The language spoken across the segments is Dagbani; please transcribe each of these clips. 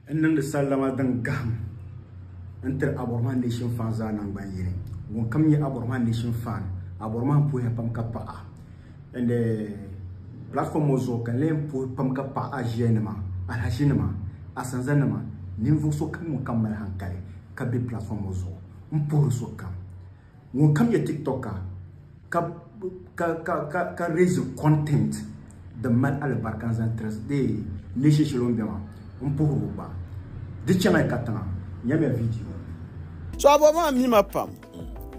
N niŋdi sallama din gahim n-tiri Aborɔmahi Nation fan zaa naŋgban yini. Ŋun kam nyɛ Aborɔmahi Nation fan, Aborɔmahi puhiya pam ka paɣ a. And platform ŋɔ zuɣu ka n lee puhi pam ka paɣ a ʒiɛnima, alahachinima, asanzanima, ninvuɣ so kam ŋun kam mali hankali ka be platform ŋɔ zuɣu. M puhiri sokam. Ŋun kam nyɛ TikToker ka ka ka ka ka raise content din mali alibarika n zaŋ tiri dee nation shɛli o ni be maa n puhiri o gba di chaŋla katiŋa nyamiya video. So a bɔri maa mi ma pam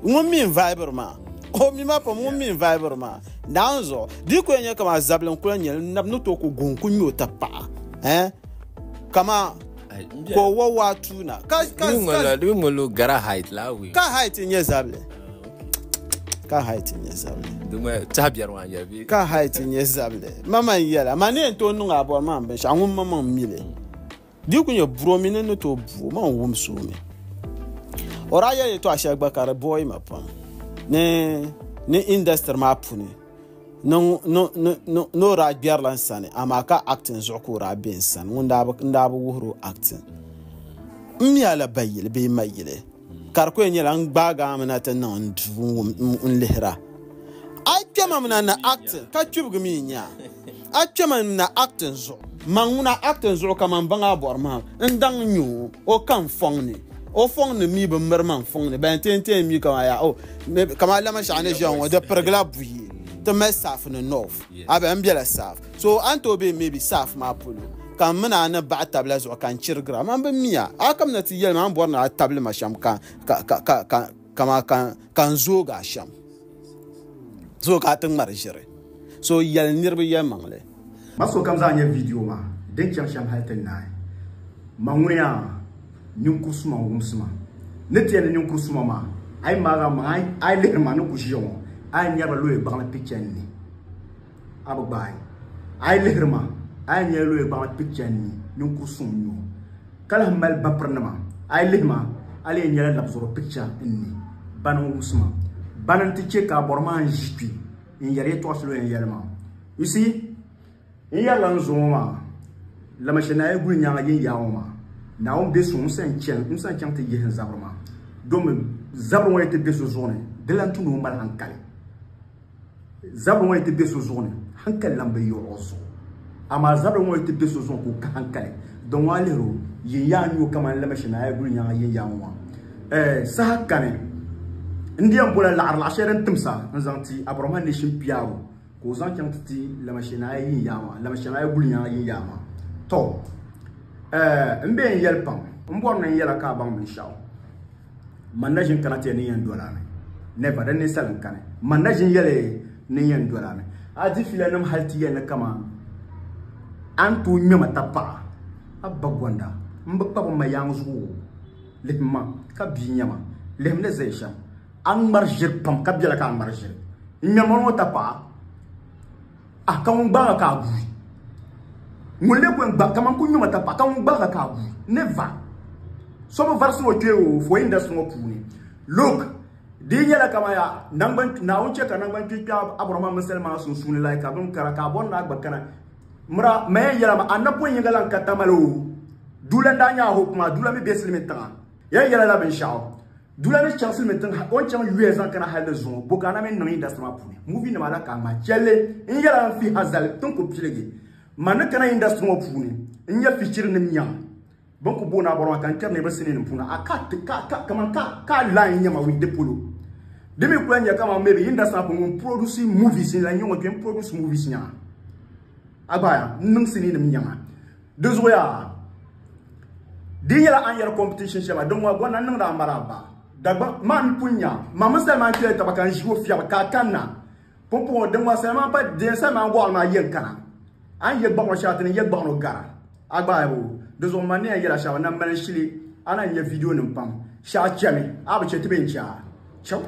ŋun mi n vibiri maa o mi ma pam ŋun mi n vibiri maa naawuni zuɣu di ku yɛn nyɛ kaman zabili n kuli nyɛli n nab ni tooi ku gu n ku ŋme o tapaɣa eh kaman ka o wa waa tuuna ka ka ka di ŋmalo gara height la wi ka height n nyɛ zabili ka height n nyɛ zabili di ŋma tɛha biɛri maa nyɛli bee ka height n nyɛ zabili mama n yɛla ma ni yɛn tooi niŋ a bɔri maa binshɛɣu ŋun maŋmaŋ mili di ku nyɛ buro mini ni tooi buo ma n wumsi o mi o daa yɛli yɛltɔɣa shɛli gba ka di bɔi ma pam ni ni industry maa puni ni ni o daa gbɛrila n sani amaa ka acting zuɣu ka o daa be n sani ŋun daa n daa bi wuhiri o acting n mi a la ba yili bee ma yili ka di ku yɛn nyɛla n gbaagi a mi na ti niŋ n duu n lihira a yi kpɛma mi na ni acting ka kpibigi mi n nya a kpɛma mi na acting zuɣu man ŋuna acting zuɣu ka man baŋ a bɔri maa n daŋ n nya o o ka n fɔŋ ni o fɔŋ ni mi bi miri man fɔŋ ni ban ti ti mi kama ya o kama lama shɛɣu ni ʒiya ŋɔ di pirigila buyi ti mali saaf ni north a bɛ n bɛla saaf so a ni tooi bɛ maybe saaf maa polo ka n mini a ni baɣa tabila zuɣu ka n chirigira man bi miya a kam na ti yɛli ma a ni bɔri ni a tabili ma shɛm ka ka ka ka ka kama ka ka n zoogi a shɛm so ka a ti ŋmari ʒiri so yɛli niriba yɛlimaŋli. Ma sokam zaa nya vidiyo maa din chaŋ shɛm hali ti naai. Ma ŋuni yaa ninkuri suma n-wumsi ma. Ni ti yɛli ni ninkuri suma maa, a yi maag a maŋa, a yi lihiri ma ni ku ʒiya ŋɔ, a yi nyari ba loya gbaŋli picha ni, a bi gbaai. A yi lihiri ma, a yi nyari loya gbaŋli picha ni, ninkuri suŋ n-nyɛ o. Ka lahi mali bapirinima, a yi lihi ma, a lee nyɛla labzɔro picha n-ni. Bani n-wumsi ma. Bani n-ti chɛ ka a bɔri ma n-ʒi kpe n-yɛri yɛtɔɣ shɛli o yɛn yɛli maa. You see? N yɛrila n zuŋɔ maa, Lamasha Naa yi guli nyaaŋa yin yaa ŋɔ maa, Naawuni be so n sa chaŋ ti yihi n zabiri maa, domi zabiri ŋɔ yi ti be so zuɣu ni, di lan tu ni o mali hankali. Zabiri ŋɔ yi ti be so zuɣu ni, hankali lan bi yiɣi o zuɣu. Amaa zabiri ŋɔ yi ti be so zuɣu ni ka o ka hankali, din ŋɔ a lihiri o, yin yaa n-nyɛ o kaman Lamasha Naa yi guli nyaaŋa yin yaa ŋɔ maa. Saha kani, n di yɛn bola laɣiri laɣ shɛli din timsa n-zaŋ ti Abraham Nation PRO. Ka o zaŋ chaŋ ti ti Lamasheenaaya yin yaa maa, Lamasheenaaya guli nyaŋa yin yaa maa. Tɔ! N be n yɛli pam, m bɔri ni n yɛla ka a baŋ binshɛɣu. Man na ʒin kana ti yɛli ni n yɛn doli a mi. Never, din ninsal n-kani. Man na ʒin yɛli ni n yɛn doli a mi. A di filanim hal ti yɛli ni kaman a ni tooi ŋme ma tapaɣa, a ba gɔnda, m bi kpabi m ma yaaŋa zuɣu o. Lihim ma, ka bia nya ma. Lihim ni zaya shɛm. A ŋmari ʒiri pam ka biɛla ka a ŋmari ʒiri. N ŋmɛri ŋɔ ŋɔ tapaɣa a ka ŋun gbaaga ka a guui. Ŋun lee ku yɛn gba kaman ku ŋmɛma tapaɣa ka ŋun gbaaga ka a guui. Never. So bi varisi o kpee o for industry ŋɔ puuni. Look, di yi nyɛla kaman ya nangban Naawuni chɛ ka nangban kpee kpe Abraham mini Salima sunsuuni like ka bin kara ka a bɔri ni a gba kana. Mira, ma yɛn yɛla ma a napɔŋ yiŋga lan ka tamali o. Duula n daa nyɛ a hope maa, Duula mi be silimiin tiŋa. Yɛn yɛla la binshɛɣu. Dula ni chaŋ silimiin tiŋ o ni chaŋ US zaŋ kana hali ni zuŋɔ bo ka a na mini niŋ industry maa puuni movie nima la ka a ŋmaai chɛlli n yɛla n fihi a zali tin ku piligi man ni kana industry ŋɔ puuni n nya fichiri nim nyaŋ bin ku booni a bɔri maa ka n kpɛri niriba sinii nim puuni a ka ka ka kaman ka ka line nyɛma wi di polo di mi kula nyɛ kaman maybe industry maa puuni ŋun produce movies n la nyɛ ŋɔ kpɛ n produce movies nyaŋa a gba n niŋ sinii nim nyaŋa Di zuɣu yaa di nyɛla a ni yɛri competition shɛli maa din ŋɔ gɔna niŋdi a mara ba Dagbaŋ maa mi pun nya ma mini Salman kpɛla taba ka n ʒi o fiɛbi ka a kanna pumpɔŋɔ din ŋɔ Salman pa din Salman gɔɣili maa yɛn kana a ni yɛ gbaɣinɔ shɛli ti ni yɛ gbaɣinɔ gara a gba ayabo di zuɣu man ni yɛn yɛla shɛba na mali shili a na nyɛ video nim pam shɛɣu chɛmi a bi chɛ ti bɛ n chɛ a chɛw.